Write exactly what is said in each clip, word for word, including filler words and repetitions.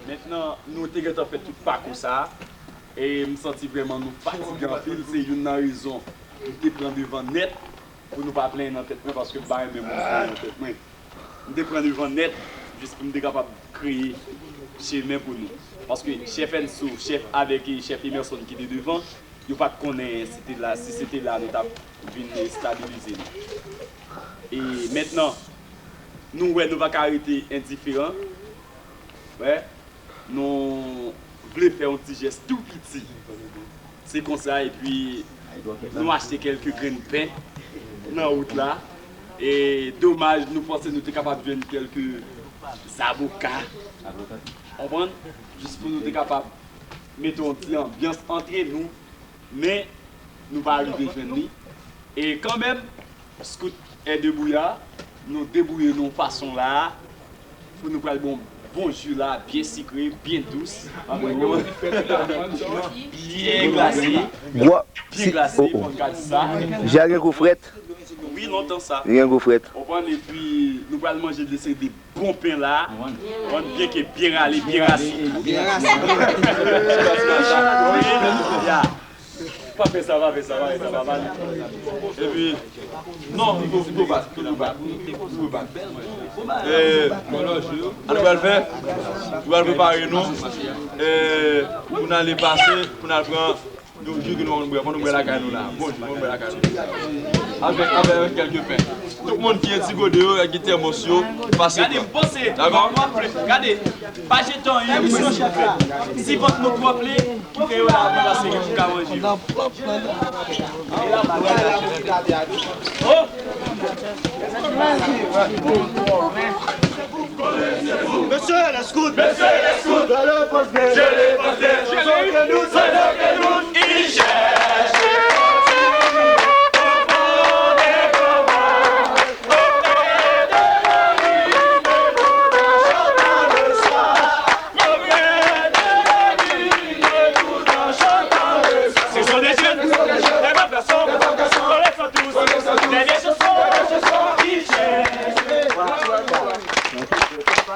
Mentnan, nou te gentan fè tout pakou sa a, e m santi vrèman nou fatige anpil. Se youn nan rezon m te pran devan nèt pou nou pa plenyen nan tèt mwen, paske m pa renmen moun plenyen nan tèt mwen. M te pran devan nèt, jis pou m te kapab kreye chemen pou nou. Paske chèf Enso, chèf avèk chèf Emerson ki te devan, yo pa t konnen si te la, si se te la nou t ap vin estabilize nou. E mentnan, nou wè nou pa ka rete endiferan. Wè, nou vle fè yon ti jès tou piti. Se konsa, epi nou achte kèlke grenn pen nan wout la. E domaj, nou panse nou te kapab jwenn kèlke zaboka. Konprann? Jis pou nou te kapab mete yon ti anbyans antre nou. Men, nou pa rive jwenn li. E kanmenm, Scout è debouya, nou debouye nou fason la a, pou nou pral bon, bon ji la, byen sikre, byen dous, byen glase, byen glase, fò n ka di sa. Ji a gen gou frèt. Wi, lontan sa. Li gen gou frèt. Konprann, epi nou pral manje de se de bon pen la. Konprann, byen ke byen rale, byen rase. Byen rase. Ya. Pa fè sa, pa fè sa, pa fè sa, pa fè sa. Epi, non, li gon, li gon bat, li gon bat, li gon bat. Eh, an nou pral fè, nou pral prepare nou, eh, pou n ale pase, pou n al pran yon ji ke nou konn bwè, konn bwè lakay nou la. Bon ji, konn bwè lakay nou. Avèk, avèk, avèk kèlke pen. Tout moun ki gen ti gode yo, ki tèmòs yo, pase pran. Dakò? Gade, pa jete anyen, mesye, silvouplè. Si vant nou twò plen, kite yo la, nou pase gen pou ka manje. Oh! Monsieur, à la scout. Monsieur, à la scout. Dans le poste de. Je l'ai posté. Je l'ai posté. Pendant que nous, pendant que nous, il cherche. Ce sont des jeunes, des bons garçons, on les sent tous, des vieilles chansons, des chansons qui cherchent.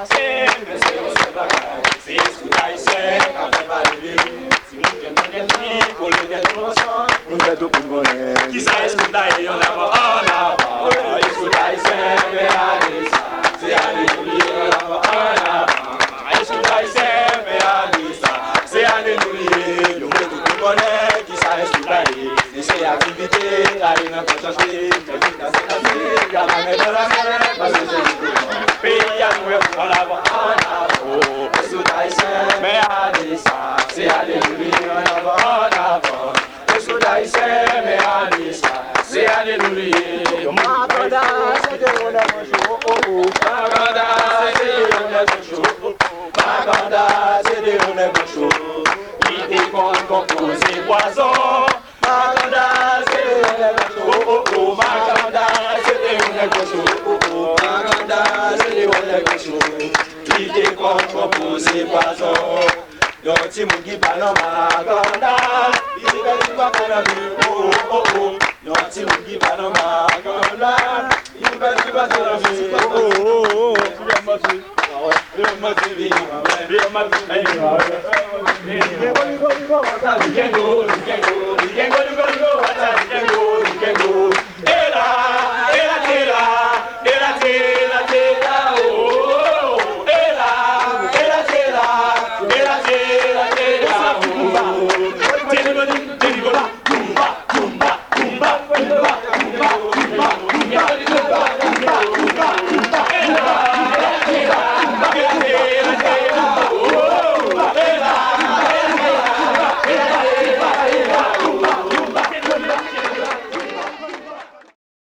Se yon sèl bagay, se Scout Ayisyen k ap fè pale de li. Timoun, jèn, nèg, fi, kole tèt nou ansanm. Nou fè tout moun konnen. Kisa Scout la ye? Ann avan, ann avan. Scout Ayisyen, men a de sa. Se ale nou li ye, ann avan, ann avan. Scout Ayisyen, men a de sa. Se ale nou li ye. Yo vle tout moun konnen kisa Scout la ye. Li se aktivite, ale nan kò chante, fè vit nan se kansi, kabanè nan lamè, pase se vit. Peyi a nou, ann avan, ann avan. Scout Ayisyen, men a de sa, se ale nou li ye, ann avan, ann avan. Scout Ayisyen, men a de sa, se ale nou li ye. Makanda, se de onè mwen cho, oh, oh. Makanda, se de onè mwen cho, oh, oh. Makanda, se de onè mwen cho. Li te konn konpoze pwazon. Makanda, se de onè mwen cho, oh, oh, oh. Makanda, se de onè mwen cho, oh, oh. Makanda, se de onè mwen cho. Li te konn konpoze pwazon. Yon timoun ki pa nan makanda, li pèdi pa ka nan vi, oh, oh, oh, oh. Yon timoun ki pa nan makanda, li pèdi pa ka nan vi, oh, oh, oh, oh.